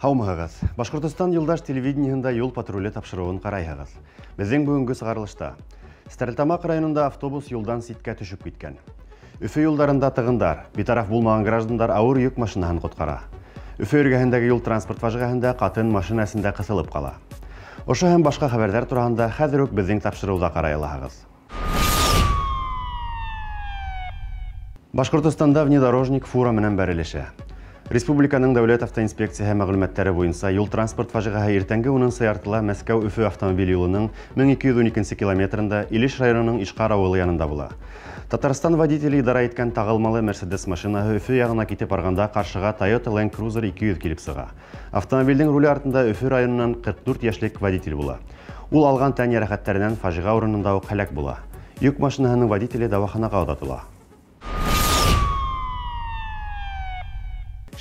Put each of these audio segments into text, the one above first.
Һаумыһығыҙ! Башҡортостан юлдаш телевидениеһында юл патруле тапшырыуын ҡарайһығыҙ. Беҙҙең бөгөнгө сығарылышта Стәрлетамаҡ районында автобус юлдан ситкә төшөп киткән. Өфө юлдарында тығындар, битараф булмаған граждандар ауыр йөк машинаһын ҡотҡара. Өфө эргәһендәге юл транспорт фажиғәһендә ҡатын машина эсендә ҡыҫылып ҡала. Ошо һәм башҡа хәбәрҙәр тураһында хәҙер үк беҙҙең тапшырыуҙа ҡарай алаһығыҙ. Башҡортостанда внедорожник фура менән бәрелешә. Республиканың Дәүләт автоинспекцияһы мәғлүмәттәре буйынса юл транспорт фажиғәһе иртәнге 10:30 Мәскәү-Өфө автомобиль юлының 1212 километрында Илеш районының Ишҡар ауылы янында була. Татарстан водителе идара иткән тағылмалы Мерседес машинаһы Өфө яғына китеп барғанда ҡаршыға Toyota Land Cruiser 200 килеп сыға. Автомобилдең руле артында Өфө районынан 44 йәшлек водитель була. Ул алған тән йәрәхәттәренән фажиға урынында уҡ һәләк була. Йөк машинаһының водителе дауаханаға оҙатыла.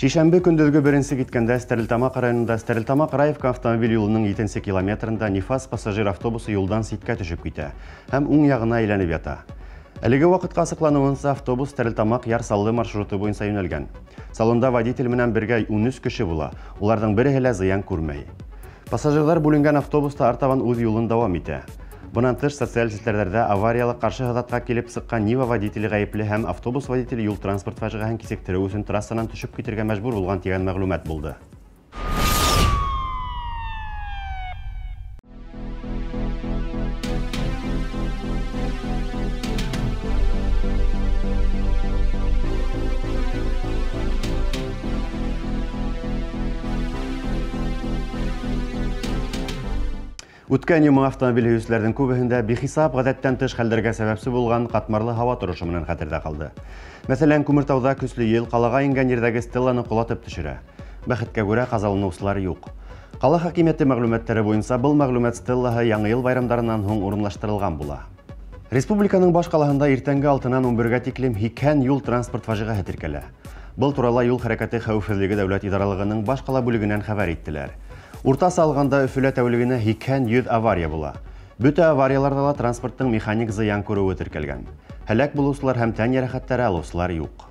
Шишәмбе көндөҙгө беренсе киткәндә Стәрлетамаҡ районында Стәрлетамаҡ-Раевка автомобиль юлының 7 километрында Нефас пассажир автобусы юлдан ситкә төшөп китә һәм уң яғына әйләнеп ята. Әлеге ваҡытҡа асыҡланыуынса, автобус Стәрлетамаҡ Яр Саллы маршруты буйынса йүнәлгән. Салонда водитель менән бергә 13 кеше була, уларҙың береһе лә зыян күрмәй. Пассажирҙар бүленгән автобуста артабан үҙ юлын дауам итә. Бынан тыш, социаль селтәрҙәрҙә авариялы ҡаршы һыҙатҡа килеп сыҡҡан Нива водителе ғәйепле һәм автобус водителе юл транспорт фажиғәһен кисектереү өсөн трассанан төшөп китергә мәжбүр булған тигән мәғлүмәт булды. Үткән йома автомобиль һөйөүселәрҙең күбеһендә бихисап ғәҙәттән тыш хәлдәргә сәбәпсе булған ҡатмарлы һауа торошо менән хәтерҙә ҡалды. Мәҫәлән, Күмертауҙа көслө ел ҡалаға ингән ерҙәге стелланы ҡолатып төшөрә. Бәхеткә күрә ҡазаланыусылар юҡ. Ҡала хакимиәте мәғлүмәттәре буйынса был мәғлүмәт стеллаһы Яңы йыл байрамдарынан һуң урынлаштырылған була. Республиканың баш ҡалаһында иртәнге 6-нан 11-гә тиклем 80 юл транспорт фажиғәһе теркәлә. Был турала юл хәрәкәте хәүефһеҙлеге дәүләт идаралығының баш ҡала бүлегенән хәбәр иттеләр. Уртаса алғанда Өфөлә тәүлегенә 80-100 авария була. Бөтә аварияларҙа ла транспорттың механик зыян күреүе теркәлгән. Һәләк булыусылар һәм тән йәрәхәттәре алыусылар юҡ.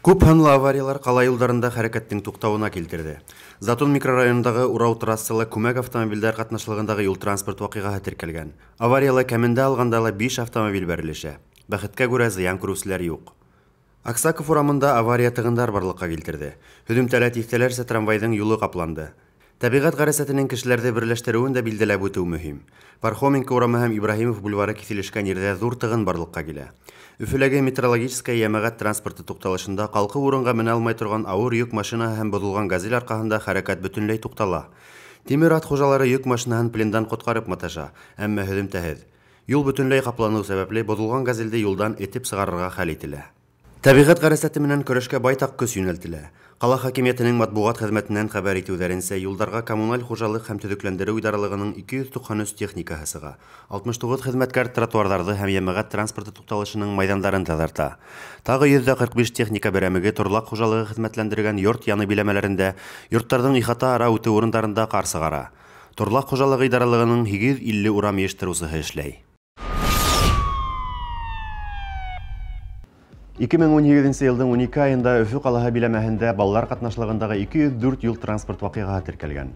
Күп һанлы авариялар ҡала юлдарында хәрәкәттең туҡтауына килтерҙе. Затон микрорайонындағы Урау трассала күмәк автомобилдәр ҡатнашлығындағы юл транспорт ваҡиғаһы теркәлгән. Аварияла кәмендә алғанда ла 5 автомобиль бәрелешә. Бәхеткә күрә зыян күреүселәр юҡ. Аксаков урамында авария тығындар барлыҡҡа килтерҙе. Һөҙөмтәлә тиҫтәләрсә трамвайҙың юлы ҡапланды. Тәбиғәт ғәрәсәтенең кешеләрҙе берләштереүен дә билдәләп үтеү мөһим. Пархоменко урамы һәм Ибраһимов бульвары киҫелешкән ерҙә ҙур тығын барлыҡҡа килә. Өфөләге метрологическая йәмәғәт транспорты туҡталышында ҡалҡыу урынға менә алмай торған ауыр йөк машинаһы һәм боҙолған газель арҡаһында хәрәкәт бөтөнләй туҡтала. Тимер ат хужалары йөк машинаһын плендан ҡотҡарып маташа, әммә һөҙөмтәһеҙ. Юл бөтөнләй ҡапланыу сәбәпле боҙолған газелде юлдан этеп сығарырға хәл ителә. Тәбиғәт ғәрәсәте менән көрәшкә байтаҡ көс йүнәлтелә. Ҡала хакимиәтенең матбуғат хеҙмәтенән хәбәр итеүҙәренсә, юлдарға коммуналь хужалыҡ һәм төҙөкләндереү идаралығының 293 техникаһы сыға. 69 хеҙмәткәр тротуарҙарҙы һәм йәмәғәт транспорты туҡталышының майҙандарын таҙарта. Тағы 145 техника берәмеге торлаҡ хужалығы хеҙмәтләндергән йорт яны биләмәләрендә, йорттарҙың ихата ара үтеү урындарында ҡар сығара. Торлаҡ хужалығы идаралығының 850 урам йыйыштырыусыһы эшләй. 2018 йылдың 12 айында Өфө ҡалаһы биләмәһендә балалар ҡатнашлығындағы 204 юл транспорт ваҡиғаһы теркәлгән.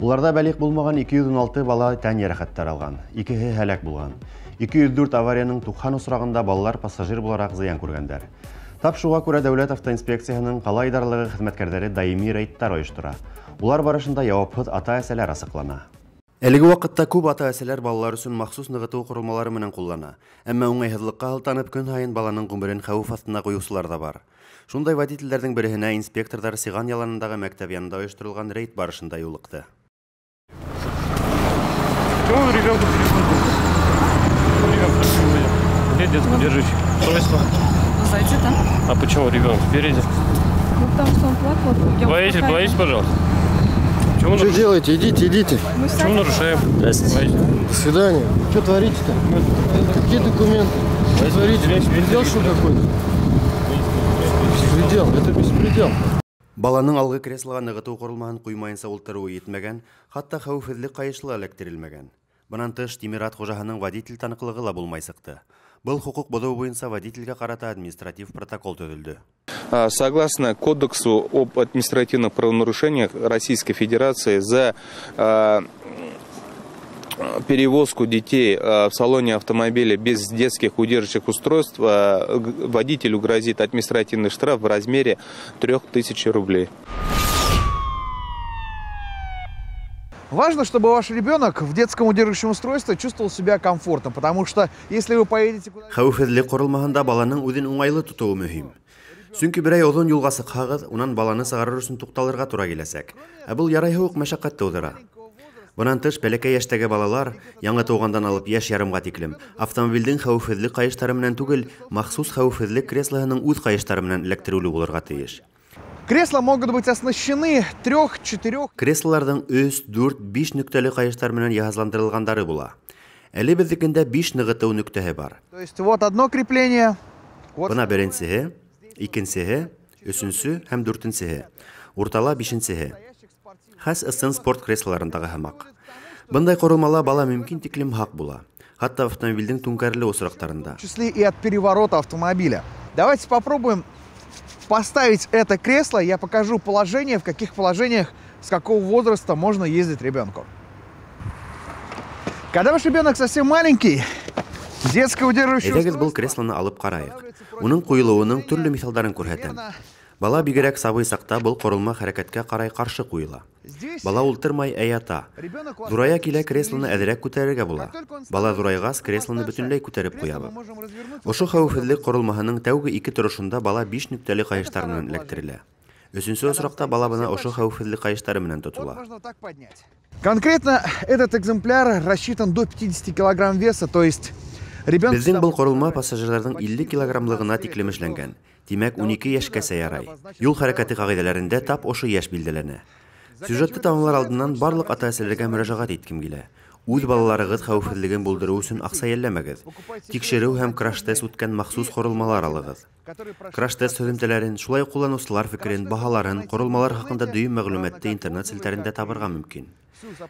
Уларҙа бәлиғ булмаған 216 бала тән йәрәхәттәр алған, икеһе һәләк булған. 204 аварияның 90 осрағында балалар пассажир булараҡ зыян күргәндәр. Тап шуға күрә Дәүләт автоинспекцияһының ҡала идаралығы хеҙмәткәрҙәре даими рейдтар ойоштора. Улар барышында яуапһыҙ ата-әсәләр асыҡлана. Әлеге ваҡытта күп ата-әсәләр балалар өсөн махсус нығытыу ҡоролмалары менән ҡуллана. Әммә уңайһыҙлыҡҡа һылтанып көн һайын баланың ғүмерен хәүеф аҫтына ҡуйыусылар ҙа бар. Шундай водителдәрҙең береһенә инспекторҙар Сиған яланындағы мәктәп янында ойошторолған рейд барышында юлыҡты. Где детку держите? Устройство. Сзади там. А почему ребенок спереди? Ну, потому что он плакал. Водитель, платите, пожалуйста. Что делаете? Идите, идите. Почему нарушаем? Здравствуйте. До свидания. Что творите-то? Какие документы? Что творите? Беспредел что какой-то? Беспредел. Это беспредел. Баланың алғы креслоға нығытыу ҡоролмаһын ҡуймайынса ултырыуы етмәгән, хатта хәүефһеҙлек ҡайышы ла эләктерелмәгән. Бынан тыш, тимер ат хужаһының водитель таныҡлығы ла булмай сыҡты. Был хоҡуҡ боҙоу буйынса водителгә ҡарата административ протокол төҙөлдө. Согласно Кодексу об административных правонарушениях Российской Федерации за перевозку детей в салоне автомобиля без детских удерживающих устройств водителю грозит административный штраф в размере 3000 рублей. Важно, чтобы ваш ребенок в детском удерживающем устройстве чувствовал себя комфортно, потому что если вы поедете куда-то... Хәүефһеҙлек ҡоролмаһында баланың үҙен уңайлы тотоуы мөһим. Сөнки берәй оҙон юлға сыҡһағыҙ, унан баланы сығарыр өсөн туҡталырға тура киләсәк. Ә был ярайһы уҡ мәшәҡәт тыуҙыра. Бынан тыш, бәләкәй йәштәге балалар, яңы тыуғандан алып йәш ярымға тиклем, автомобилдең хәүефһеҙлек ҡайыштары менән түгел, махсус хәүефһеҙлек креслоһының үҙ ҡайыштары менән эләктереүле булырға тейеш. Кресла могут быть оснащены 3-4... Креслоларҙың 3, 4, 5 нөктәле ҡайыштар менән йыһазландырылғандары була. Әле беҙҙекендә 5 нығытыу нөктәһе бар. То есть вот одно крепление. Вот... Бына беренсеһе, икенсеһе, өсөнсө һәм дүртенсеһе. Уртала бишенсеһе. Хәс ысын спорт креслоларындағы һымаҡ. Бындай ҡоролмала бала мөмкин тиклем һаҡ була. Хатта автомобилдең түңкәрелеү осраҡтарында. В числе и от переворота автомобиля. Давайте попробуем поставить это кресло. Я покажу положение, в каких положениях, с какого возраста можно ездить ребенку. Когда ваш ребенок совсем маленький, детское удерживающее устройство... Был креслоны алып ҡарайыҡ. Уның ҡуйылыуының төрлө миҫалдарын күрһәтәм. Бала бигерәк сабый саҡта был ҡоролма хәрәкәткә ҡарай ҡаршы ҡуйыла. Бала ултырмай, ә ята. Ҙурая килә креслоны әҙерәк күтәрергә була. Бала ҙурайғас креслоны бөтөнләй күтәреп ҡуябыҙ. Ошо хәүефһеҙлек ҡоролмаһының тәүге 2 торошонда бала 5 нөктәле ҡайыштар менән эләктерелә. Өсөнсө осраҡта бала бына ошо хәүефһеҙлек ҡайыштары менән тотола. Конкретно этот экземпляр рассчитан до 50 килограмм веса, то есть ребенок... Беҙҙең был ҡоролма пассажирҙарҙың 50 килограммлығына тиклем эшләнгән. Тимәк, 12 йәшкәсә ярай. Юл хәрәкәте ҡағиҙәләрендә тап ошо йәш билдәләнә. Сюжетты тамамлар алдынан барлыҡ ата-әсәләргә мөрәжәғәт иткем килә. Үҙ балаларығыҙ хәүефһеҙлеген булдырыу өсөн аҡса йәлләмәгеҙ. Тикшереү һәм краш-тест үткән махсус ҡоролмалар алығыҙ. Краш-тест һөҙөмтәләрен, шулай уҡ ҡулланыусылар фекерен, баһаларын, ҡоролмалар хаҡында дөйөм мәғлүмәтте интернет селтәрендә табырға мөмкин.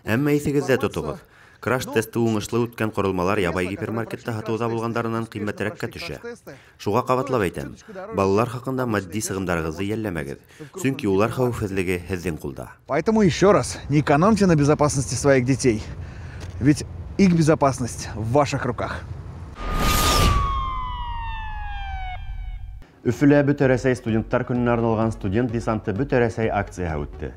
Әммә иҫегеҙҙә тотоғоҙ. Краш-тесты уңышлы үткән ҡоролмалар ябай гипермаркетта һатыуҙа булғандарынан ҡиммәтерәккә төшә. Шуға ҡабатлап әйтәм, балалар хаҡында матди сығымдарығыҙҙы йәлләмәгеҙ, сөнки улар хәүефһеҙлеге һеҙҙең ҡулда. Поэтому еще раз, не экономьте на безопасности своих детей, ведь их безопасность в ваших руках. Өфөлә Бөтә Рәсәй студенттар көнөнә арналған студент десанты Бөтә Рәсәй акцияһы үтте.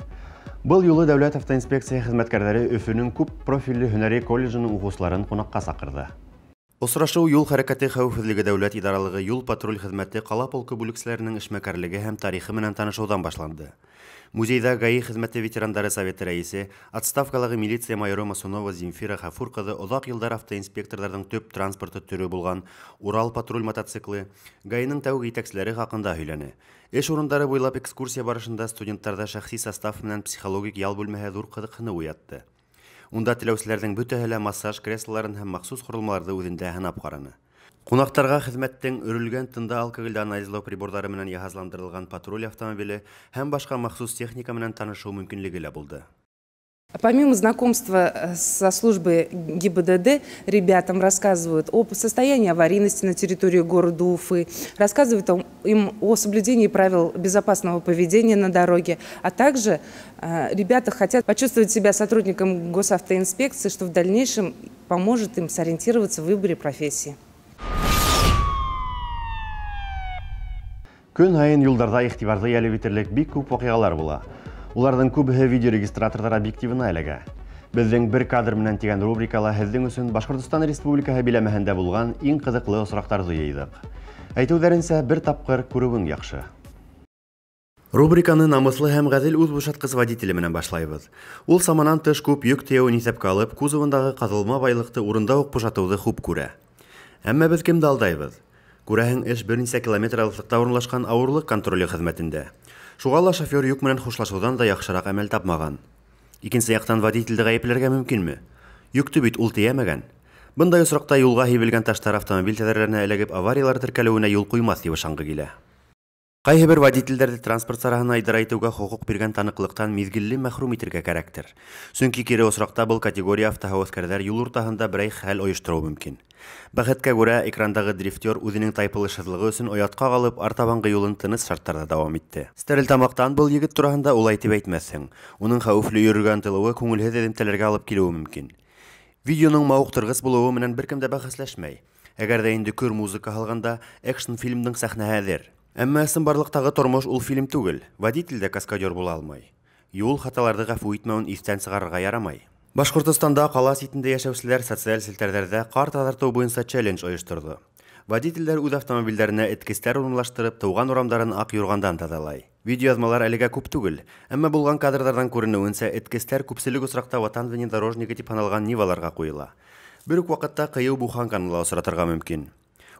Был юлы Дәүләт автоинспекция хеҙмәткәрҙәре Өфөнөң күп профилле һөнәри колледжының уҡыусыларын ҡунаҡҡа саҡырҙы. Осрашыу юл хәрәкәте хәүефһеҙлеге дәүләт идаралығы юл патруль хеҙмәте ҡала полкы бүлексәләренең эшмәкәрлеге һәм тарихы менән танышыуҙан башланды. Музейҙа ГАИ хеҙмәте ветерандары советы рәйесе, отставкалағы милиция майоры Масунова Земфира Ғәфүр ҡыҙы оҙаҡ йылдар автоинспекторҙарҙың төп транспорты төрө булған Урал патруль мотоциклы, ГАИның тәүге етәкселәре хаҡында һөйләне. Эш урындары буйлап экскурсия барышында студенттарҙа шәхси состав менән психологик ял бүлмәһе ҙур ҡыҙыҡһыныу уятты. Унда теләүселәрҙең бөтәһе лә массаж креслоларын һәм махсус ҡоролмаларҙы үҙендә һынап ҡараны. Ҡунаҡтарға хеҙмәттең өрөлгән тында алкоголде анализлау приборҙары менән йыһазландырылған патруль автомобиле һәм башҡа махсус техника менән танышыу мөмкинлеге лә булды. Помимо знакомства со службой ГИБДД, ребятам рассказывают о состоянии аварийности на территории города Уфы, рассказывают им о соблюдении правил безопасного поведения на дороге, а также ребята хотят почувствовать себя сотрудником госавтоинспекции, что в дальнейшем поможет им сориентироваться в выборе профессии. Көн һайын юлдарҙа иғтибарҙы йәлеп итерлек бик күп ваҡиғалар була. Уларҙың күбеһе видеорегистраторҙар объективына эләгә. Беҙҙең бер кадр менән тигән рубрикала һеҙҙең өсөн Башҡортостан Республикаһы биләмәһендә булған иң ҡыҙыҡлы осраҡтарҙы йыйҙыҡ. Әйтеүҙәренсә, бер тапҡыр күреүең яҡшы. Рубриканы намыҫлы һәм ғәҙел үҙ бушатҡыс водителе менән башлайбыҙ. Ул саманан тыш күп йөк тейәүен иҫәпкә алып, кузовындағы ҡаҙылма байлыҡты урында уҡ бушатыуҙы хуп күрә. Әммә беҙ кемде алдайбыҙ? Күрәһең, эш бер нисә километр алыҫлыҡта урынлашҡан ауырлыҡ контроле хеҙмәтендә. Шуға ла шофер йөк менән хушлашыуҙан да яҡшыраҡ әмәл тапмаған. Икенсе яҡтан водителде ғәйепләргә мөмкинме? Йөктө бит ул тейәмәгән. Бындай осраҡта юлға һибелгән таштар автомобиль тәҙрәләренә эләгеп авариялар теркәлеүенә юл ҡуймаҫ тип ышанғы килә. Ҡайһы бер водителдәрҙе транспорт сараһына идара итеүгә хоҡуҡ биргән таныҡлыҡтан миҙгелле мәхрүм итергә кәрәктер. Сөнки кире осраҡта был категория автоһәүәҫкәрҙәр юл уртаһында берәй хәл ойоштороуы мөмкин. Бәхеткә күрә, экрандағы дрифтер үҙенең тайпылышһыҙлығы өсөн оятҡа ҡалып, артабанғы юлын тыныс шарттарҙа дауам итте. Стәрлетамаҡтан был егет тураһында улай тип әйтмәҫһең. Уның хәүефле йөрөргә ынтылыуы күңелһеҙ эҙемтәләргә алып килеүе мөмкин. Видеоның мауыҡтырғыс булыуы менән бер кем дә бәхәсләшмәй. Әгәр ҙә инде көр музыка һалғанда, экшн фильмдың сәхнәһе әҙер. Әммә ысынбарлыҡтағы тормош ул фильм түгел, водитель дә каскадер була алмай. Юл хаталарҙы ғәфү итмәүен иҫтән сығарырға ярамай. Башҡортостанда ҡала ситендә йәшәүселәр социаль селтәрҙәрҙә ҡар таҙартыу буйынса челлендж ойошторҙо. Водителдәр үҙ автомобилдәренә эткестәр урынлаштырып, тыуған урамдарын аҡ юрғандан таҙалай. Видеояҙмалар әлегә күп түгел, әммә булған кадрҙарҙан күренеүенсә, эткестәр күпселек осраҡта ватан внедорожнигы тип һаналған Ниваларға ҡуйыла. Бер үк ваҡытта ҡыйыу буханканы ла осратырға мөмкин.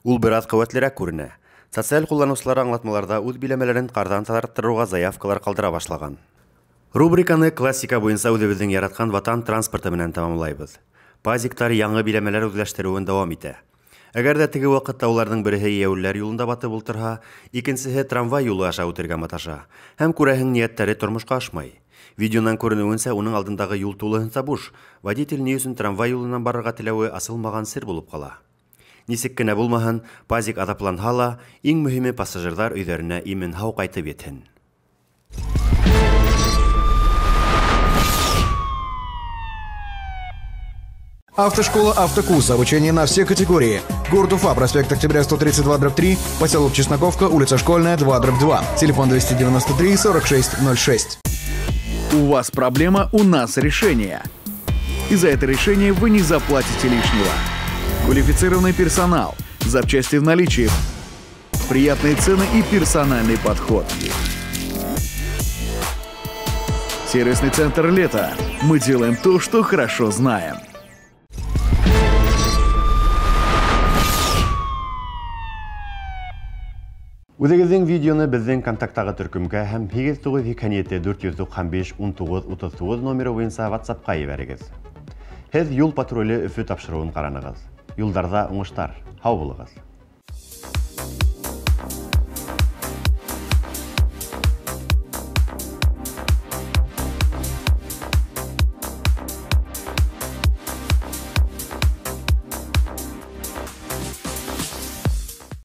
Ул бер аҙ ҡеүәтлерәк күренә. Социаль ҡулланыусылар аңлатмаларҙа үҙ биләмәләрен ҡарҙан таҙарттырыуға заявкалар ҡалдыра башлаған. Рубриканы классика буйынса үҙебеҙҙең яратҡан ватан транспорты менән тамамлайбыҙ. Пазиктар яңы биләмәләр үҙләштереүен дауам итә. Әгәр ҙә теге ваҡытта уларҙың береһе йәйәүлеләр юлында батып ултырһа, икенсеһе трамвай юлы аша үтергә маташа. Һәм күрәһең ниәттәре тормошҡа ашмай. Видеонан күренеүенсә, уның алдындағы юл тулыһынса буш. Водитель ни өсөн трамвай юлынан барырға теләүе асылмаған сер булып ҡала. Нисек кенә булмаһын, пазик аҙапланһа ла, иң мөһиме пассажирҙар өйҙәренә имен һау ҡайтып етһен. Автошкола «Автокурс». Обучение на все категории. Город Уфа, проспект Октября, 132/3, поселок Чесноковка, улица Школьная, 2/2. Телефон 293 46 06. У вас проблема, у нас решение. И за это решение вы не заплатите лишнего. Квалифицированный персонал, запчасти в наличии, приятные цены и персональный подход. Сервисный центр «Лето». Мы делаем то, что хорошо знаем. Үҙегеҙҙең видеоны беҙҙең контакттағы төркөмгә һәм 8987 495 19 39 номеры буйынса WhatsApp-ҡа ебәрегеҙ. Һеҙ юл патруле Өфө тапшырыуын ҡаранығыҙ. Юлдарҙа уңыштар. Һау булығыҙ.